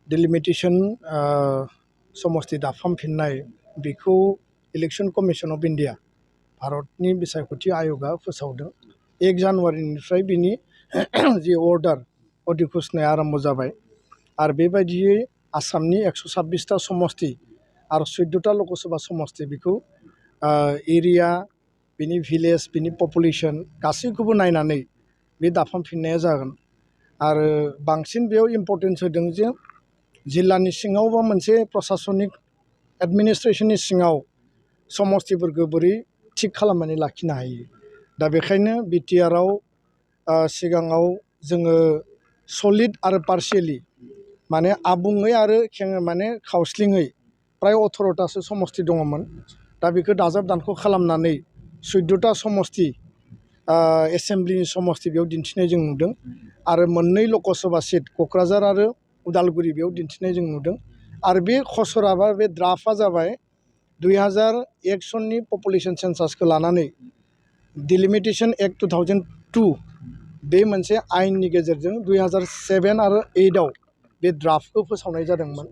Delimitation समस्ति दाफामफिननाय बेखौ election commission of India भारतनि बिसायख'थि आयोगा फोसावदों 1 जानुवारिनिफ्राय बिनि जि अर्डार अधिघोषणाया आरम्भ जाबाय आरो बेबायदियै आसामनि 126टा समस्ति आरो 14टा लकसभा समस्ति बेखौ एरिया बिनि भिलेज बिनि पपुलेशन गासैखौबो नायनानै बे दाफामफिननाया जागोन आरो बांसिन बेयाव इम्पर्टेन्स होदों जे जिल्लानि सिङाव बा मोनसे प्रशासनिक एडमिनिस्ट्रेशननि सिङाव समस्तिफोरखौ बोरै थिक खालामनानै लाखिनो हायो दा बेखायनो बिटिआरआव सिगाङाव जोङो सलिड आरो पार्शियेलि माने आबुङै आरो माने खावस्लिङै प्राय 18टासो समस्ति दङमोन दा बेखौ दाजाब दानख' खालामनानै 14टा समस्ति एसेम्ब्लिनि समस्ति बेयाव दिन्थिनाय जों नुदों आरो मोननै लकसभा सीट क'क्राझार आरो उदालगुरि बेयाव दिन्थिनाय जों नुदों आरो बे खसरा बा बे ड्राफ्टआ जाबाय 2001 सननि पपुलेशन सेन्सासखौ लानानै डिलिमिटेशन एक्ट 2002 बे मोनसे आयेननि गेजेरजों 2007 आरो 8 आव बे ड्राफ्टखौ फोसावनाय जादोंमोन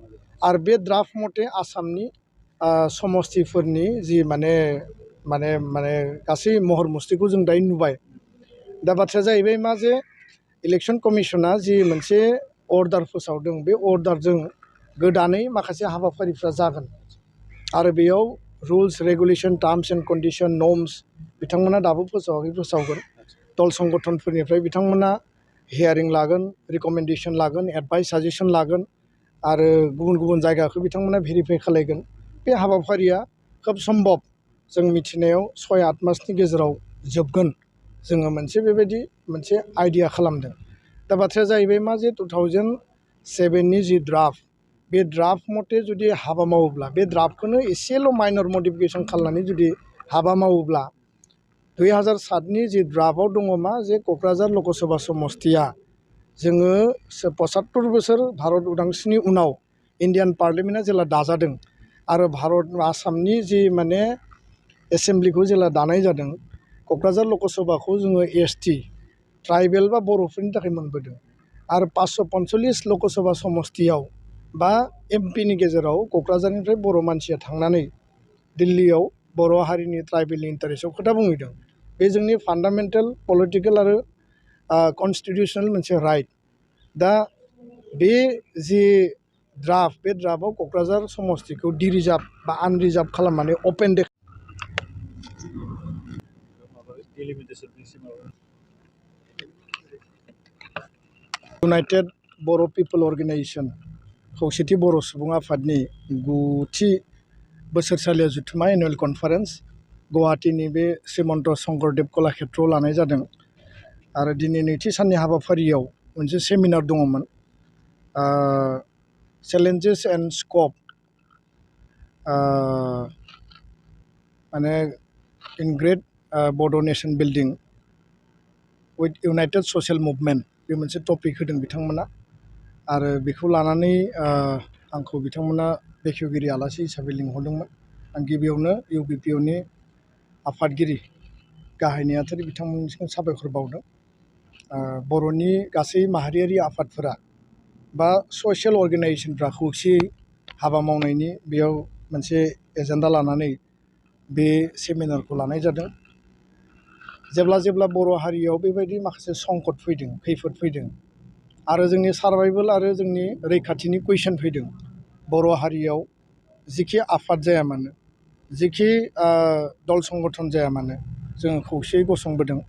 आरो बे ड्राफ्ट मथे आसामनि समस्तिफोरनि जि माने माने माने गासै महर मुस्रिखौ जों दायो नुबाय दा बाथ्राया जाहैबाय मा जे इलेक्शन कमिशना जि मोनसे अर्डार फोसावदों बे अर्डारजों गोदानै माखासे हाबाफारिफ्रा जागोन आरो बेयाव rules regulation terms and condition norms बिथांमोना दाबो फोसावगोन दल संगठनफोरनिफ्राय बिथांमोना हियारिं लागोन रिकमेन्डेशन लागोन एडभाइस साजेशन लागोन आरो गुबुन गुबुन जायगाखौ बिथांमोना भेरिफाइ खालामगोन बे हाबाफारिया खोब सम्भब जों मिथिनायाव 6-8 मासनि गेजेराव जोबगोन जोङो मोनसे बेबायदि मोनसे आइडिया खालामदों दा बाथ्राया जाहैबाय मा जे 2007 नि जि ड्राफ्ट बे ड्राफ्ट मथे जुदि हाबा मावोब्ला बे ड्राफ्टखौनो एसेल' माइनर मडिफिकेशन खालामनानै जुदि हाबा मावोब्ला 2007 नि जि ड्राफ्टआव दङ मा जे क'क्राझार लकसभा समस्तिया जोङो 75 बोसोर भारत उदांस्रिनि उनाव इन्डियान पार्लियामेन्टआ जेला दाजादों आरो भारत आसामनि जि माने एसेम्ब्लिखौ जेला दानाय जादों क'क्राझार लकसभाखौ जोङो एसटि ट्राइबेल बा बर'फोरनि थाखाय मोनबोदों आरो 545 लकसभा समस्तियाव बा एमपिनि गेजेराव क'क्राझारनिफ्राय बर' मानसिया थांनानै दिल्लीयाव बर' हारिनि ट्राइबेलनि इन्टारेस्टआव खोथा बुंहैदों बे जोंनि फान्डामेन्टेल पलिटिकेल आरो कन्स्टिटिउसनेल मोनसे राइट दा बे जि ड्राफ्ट बे ड्राफ्टआव क'क्राझार समस्तिखौ डिरिजार्भ बा आनरिजार्भ खालामनानै अपेन इउनाइटेड बर' पिपल अर्गेनाइजेशन खौसेथि बर' सुबुं आफादनि 9थि बोसोरसालिया जुथुमा एनुवेल कनफारेन्स गुवाहाटीनि बे श्रीमन्त शंकरदेव कलाक्षेत्रआव लानाय जादों आरो दिनै नैथि साननि हाबाफारियाव मोनसे सेमिनार दङमोन चेलेन्जेस एन्ड स्कप माने इन ग्रेट बड' nation building with United social movement बे मोनसे टपिक होदों बिथांमोना आरो बेखौ लानानै आंखौ बिथांमोना बेखेवगिरि आलासि हिसाबै लिंहरदोंमोन आं गिबियावनो इउबिपिअनि आफादगिरि गाहाय नेहाथारि बिथांमोननिसिम साबायखर बावदों बर'नि गासै माहारियारि आफादफोरा बा ससियेल अर्गेनाइजेशनफ्रा खौसेयै हाबा मावनायनि बेयाव मोनसे एजेन्डा लानानै बे सेमिनारखौ लानाय जादों जेब्ला बर' हारियाव बेबायदि माखासे संकट फैदों खैफोद फैदों आरो जोंनि सार्भाइभेल आरो जोंनि रैखाथिनि कुइसन फैदों बर' हारियाव जिखि आफाद जाया मानो जिखि दल संगठन जाया मानो जोङो खौसेयै गसंबोदों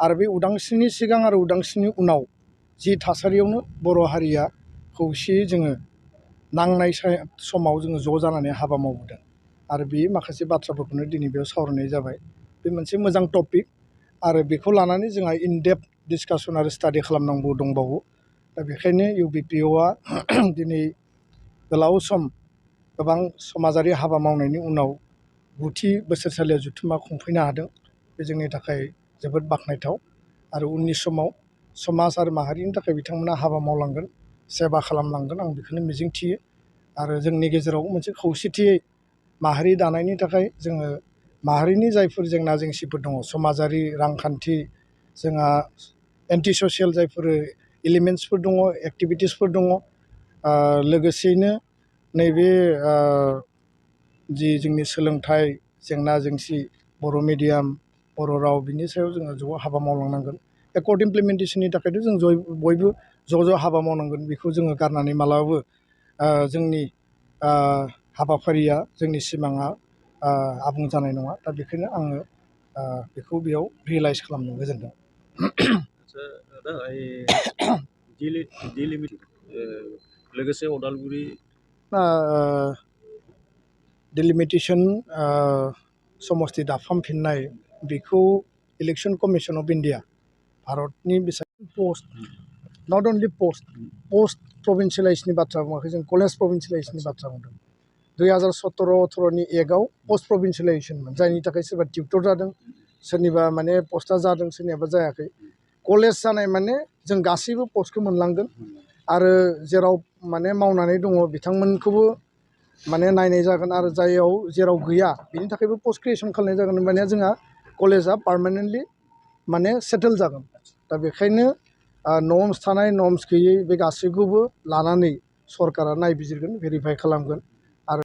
आरो बे उदांस्रिनि सिगां आरो उदांस्रिनि उनाव जि थासारियावनो बर' हारिया खौसेयै जोङो नांनाय समाव जोङो ज' जानानै हाबा मावबोदों आरो बे माखासे बाथ्राफोरखौनो दिनै बेयाव सावरायनाय जाबाय बे मोनसे मोजां टपिक आरो बेखौ लानानै जोंहा इनडेप्थ डिसकासन आरो स्टाडि खालामनांगौ दंबावो दा बेखायनो इउबिपिअआ दिनै गोलाव सम गोबां समाजारि हाबा मावनायनि उनाव 9थि बोसोरसालिया जुथुमा खुंफैनो हादों बे जोंनि थाखाय जोबोद बाख्नायथाव आरो उननि समाव समाज आरो माहारिनि थाखाय बिथांमोना हाबा मावलांगोन सेबा खालामलांगोन आं बेखौनो मिजिंथियो आरो जोंनि गेजेराव मोनसे खौसेथियै माहारि दानायनि थाखाय जोङो माहारिनि जायफोर जेंना जेंसिफोर दङ समाजारि रांखान्थि जोंहा एन्टि ससियेल जायफोर एलिमेन्ट्सफोर दङ एक्टिभिटिसफोर दङ लोगोसेयैनो नैबे जि जोंनि सोलोंथाइ जेंना जेंसि बर' मिडियाम बर' राव बिनि सायाव जोङो ज' हाबा मावलांनांगोन। एकर्ड इमप्लिमेन्टेसननि थाखायथ' जों बयबो ज' हाबा मावनांगोन। बेखौ जोङो गारनानै मालाबाबो जोंनि हाबाफारिया जोंनि सिमाङा आबुं जानाय नङा। दा बेखायनो आङो बेखौ बेयाव रियेलाइज खालामनो गोजोनदों। आदसा दा लोगोसे अदालगुरि डिलिमिटेसन समस्ति दाफामफिननाय बेखौ इलेक्सन कमिसन अफ इन्डिया भारतनि पस्ट नट अनलि पस्ट प्रभिन्सियेलाइजनि बाथ्रा बुङाखै, जों कलेज प्रभिन्सियेलाइजनि बाथ्रा बुंदों। 2017-18नि एक्टआव पस्ट प्रभिन्सियेलाइजेसनमोन, जायनि थाखाय सोरबा टिउटर जादों, सोरनिबा माने पस्टआ जादों, सोरनियाबा जायाखै। कलेज जानाय माने जों गासैबो पस्टखौ मोनलांगोन आरो जेराव माने मावनानै दङ बिथांमोनखौबो माने नायनाय जागोन आरो जेराव गैया बिनि थाखायबो पस्ट क्रिएसन खालामनाय जागोन। माने जोंहा कलेजआ पार्मानेन्टलि माने सेटेल जागोन। दा बेखायनो नर्म्स थानाय नर्म्स गैयै बे गासैखौबो लानानै सरकारा नायबिजिरगोन, भेरिफाइ खालामगोन।